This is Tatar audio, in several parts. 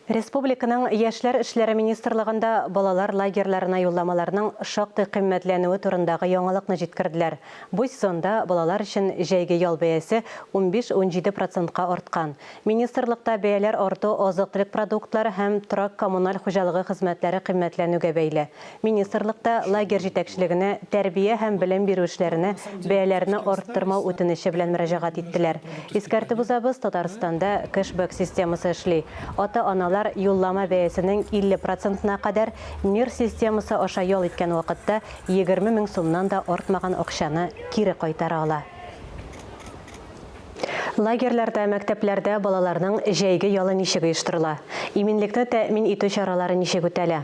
Республиканың Яшьләр эшләре министрлыгында балалар лагерьларына юлламаларның шактый кыйммәтләнүе турындагы яңалыкны җиткерделәр. Бу сезонда балалар өчен җәйге ял бәясе унбиш-унҗиде процентка арткан. Министрлыкта бәяләр арту азык-төлек продуктлары һәм торак-коммуналь хуҗалыгы хезмәтләре кыйммәтләнүгә бәйле. Министрлыкта лагерь җитәкчелегенә тәрбия һәм белем бирү эшләренә бәяләрне арттырмау үтенече белән мөрәҗәгать иттеләр. Искәртеп узабыз, Татарстанда кэшбэк системасы эшли. Ата-аналар юллама бәясенең 50 процентына кадәр Мир системасы аша ял иткән вакытта 20 мең сумнан да артмаган акчаны кире кайтара ала. Лагерьларда, мәктәпләрдә балаларның җәйге ялы ничек оештырыла? Иминлекне тәэмин итү чаралары ничек үтәлә?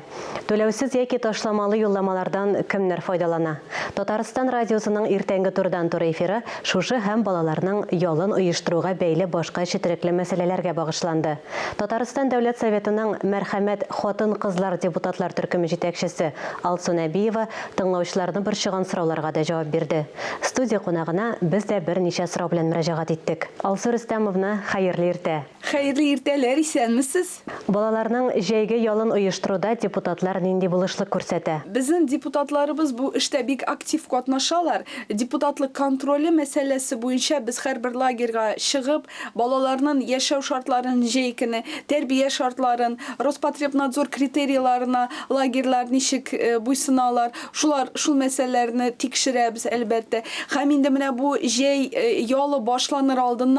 Түләүсез яки ташламалы юлламалардан кемнәр файдалана? Татарстан радиосының иртәнге турыдан-туры эфиры шушы һәм балаларның ялын оештыруга бәйле башка четерекле мәсьәләләргә багышланды. Татарстан Дәүләт Советының Мәрхәмәт хатын-кызлар депутатлар төркеме җитәкчесе Алсу Нәбиева тыңлаучыларны борчыган сорауларга да җавап бирде. Студия кунагына без дә берничә сорау белән мөрәҗәгать иттек. Алсу Рөстәмовна, хәерле иртә! Хәерле иртәләр, исәнмесез! Балаларның җәйге ялын оештыруда депутатлар нинди булышлык күрсәтә? Безнең депутатларыбыз бу эштә бик актив катнашалар. Депутатлык контроле мәсьәләсе буенча без һәрбер лагерьга чыгып, Балаларнын яшәү шартларын җәй көне, тәрбия шартларын, Роспотребнадзор критерийларына лагерьлар ничек буйсыналар, шулар, шул мәсьәләләрне тикшерәбез, әлбәттә. Һәм инде менә бу җәй ялы башланыр алдыннан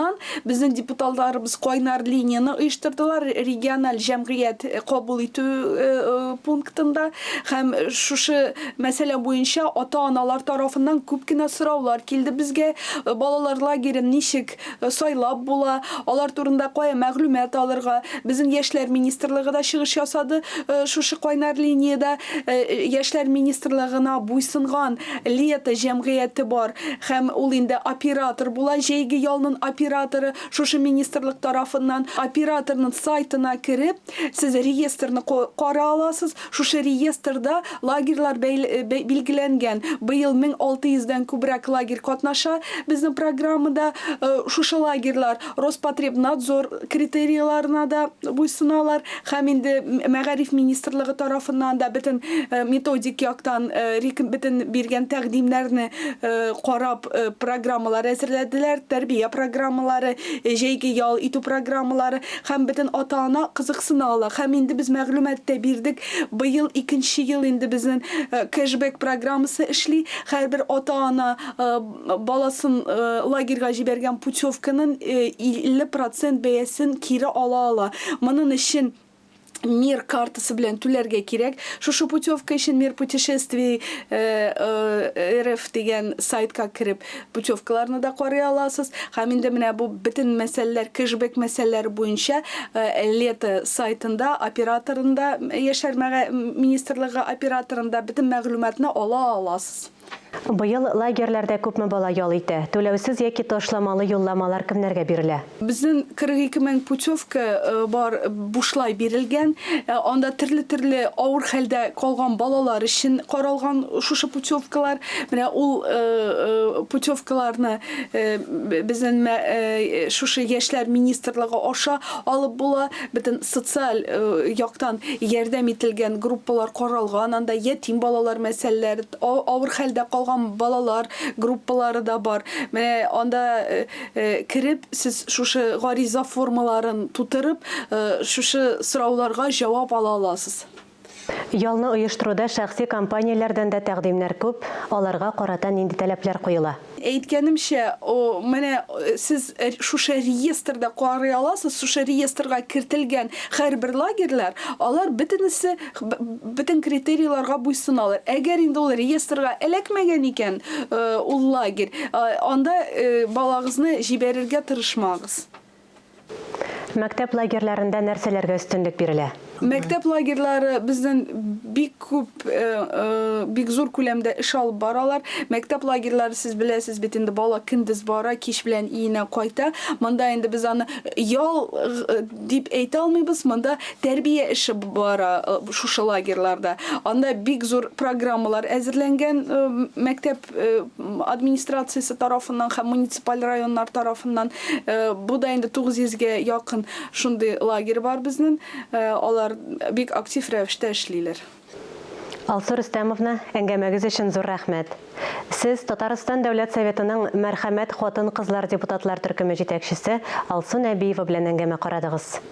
безнең депутатларыбыз кайнар линияне оештырдылар региональ җәмгыять кабул итү пунктында һәм шушы мәсьәлә буенча ата-аналар тарафыннан күп кенә сораулар килде безгә, балалар лагерен ничек Сайлап була, алар турында кая мәгълүмат алырга. Безнең Яшьләр министрлыгы да чыгыш ясады шушы кайнар линиядә. Яшьләр министрлыгына буйсынган Лето җәмгыяте бар һәм ул инде оператор була, җәйге ялнын операторы шушы министрлык тарафыннан. Операторнын сайтына кереп, сез реестрны кара аласыз. Шушы реестрда лагерьлар билгеләнгән. Быел 1600 дән күбрәк лагерь катнаша безнең программада. Шушы лагерьлар Роспотребнадзор критерийларына да буйсыналар һәм инде Мәгариф министрлыгы тарафыннан да бөтен методик яктан бөтен биргән тәкъдимнәрне карап программалар әзерләделәр, тәрбия программалары, җәйге ял итү программалары. Һәм бөтен ата-ана кызыксына ала. Һәм инде без мәгълүмат та бирдек. Быел икенче ел инде безнең кэшбэк программасы эшли. Һәрбер ата-ана баласын лагерьга җибәргән путевканың 50 процент бәясен кире ала ала. Моның өчен Мир картасы белән түләргә кирәк. Шушы путевка өчен Мир путешествий РФ дигән сайтка кереп путевкаларны да карый аласыз. Һәм инде менә бу бөтен мәсьәләләр, кэшбэк мәсьәләләре буенча Лето сайтында, операторында, Яшьләр министрлыгы операторында бөтен мәгълүматны ала аласыз. Быел лагерьләрдә күпме бала ял итә? Түләүсез яки ташламалы юлламалар кемнәргә бирелә? Безнең 42 мең путевка бар бушлай бирелгән. Анда төрле-төрле авыр хәлдә калган балалар өчен каралган шушы путевкалар. Менә ул путевкаларны безнең шушы яшьләр министрлыгы аша алып була. Бөтен социаль яктан ярдәм ителгән группалар каралган, анда ятим балалар мәсьәләләре, авыр хәлдә калган балалар группалары да бар. Менә анда кереп, сез шушы гариза формаларын тутырып, шушы сорауларга җавап ала аласыз. Ялны оештыруда шәхси компанияләрдән дә тәкъдимнәр күп, аларга карата нинди таләпләр куела? Әйткәнемчә, менә сез шушы реестрда карый аласыз, шушы реестрга кертелгән һәрбер лагерьлар, алар бөтенесе бөтен критерийларга буйсыналар. Әгәр инде ул реестрга эләкмәгән икән, ул лагерь, анда балагызны җибәрергә тырышмагыз. Мәктәп лагерьларында нәрсәләргә өстенлек бирелә? Мәктәп лагерьлары безнең бик күп, бик зур күләмдә эш алып баралар. Мәктәп лагерьлары, сез беләсез бит инде, бала көндез бара, кич белән өенә кайта. Монда инде без аны ял дип әйтә алмыйбыз, монда тәрбия эше бара шушы лагерьларда. Анда бик зур программалар әзерләнгән мәктәп администрациясе тарафыннан һәм муниципаль районнар тарафыннан. Бу да инде 900 гә якын шундый лагерь бар безнең. Алар бик актив рәвештә эшлиләр. Алсу Рөстәмовна, әңгәмәгез өчен зур рәхмәт. Сез Татарстан Дәүләт Советының Мәрхәмәт хатын-кызлар депутатлар төркеме җитәкчесе Алсу Нәбиева белән әңгәмә карадыгыз.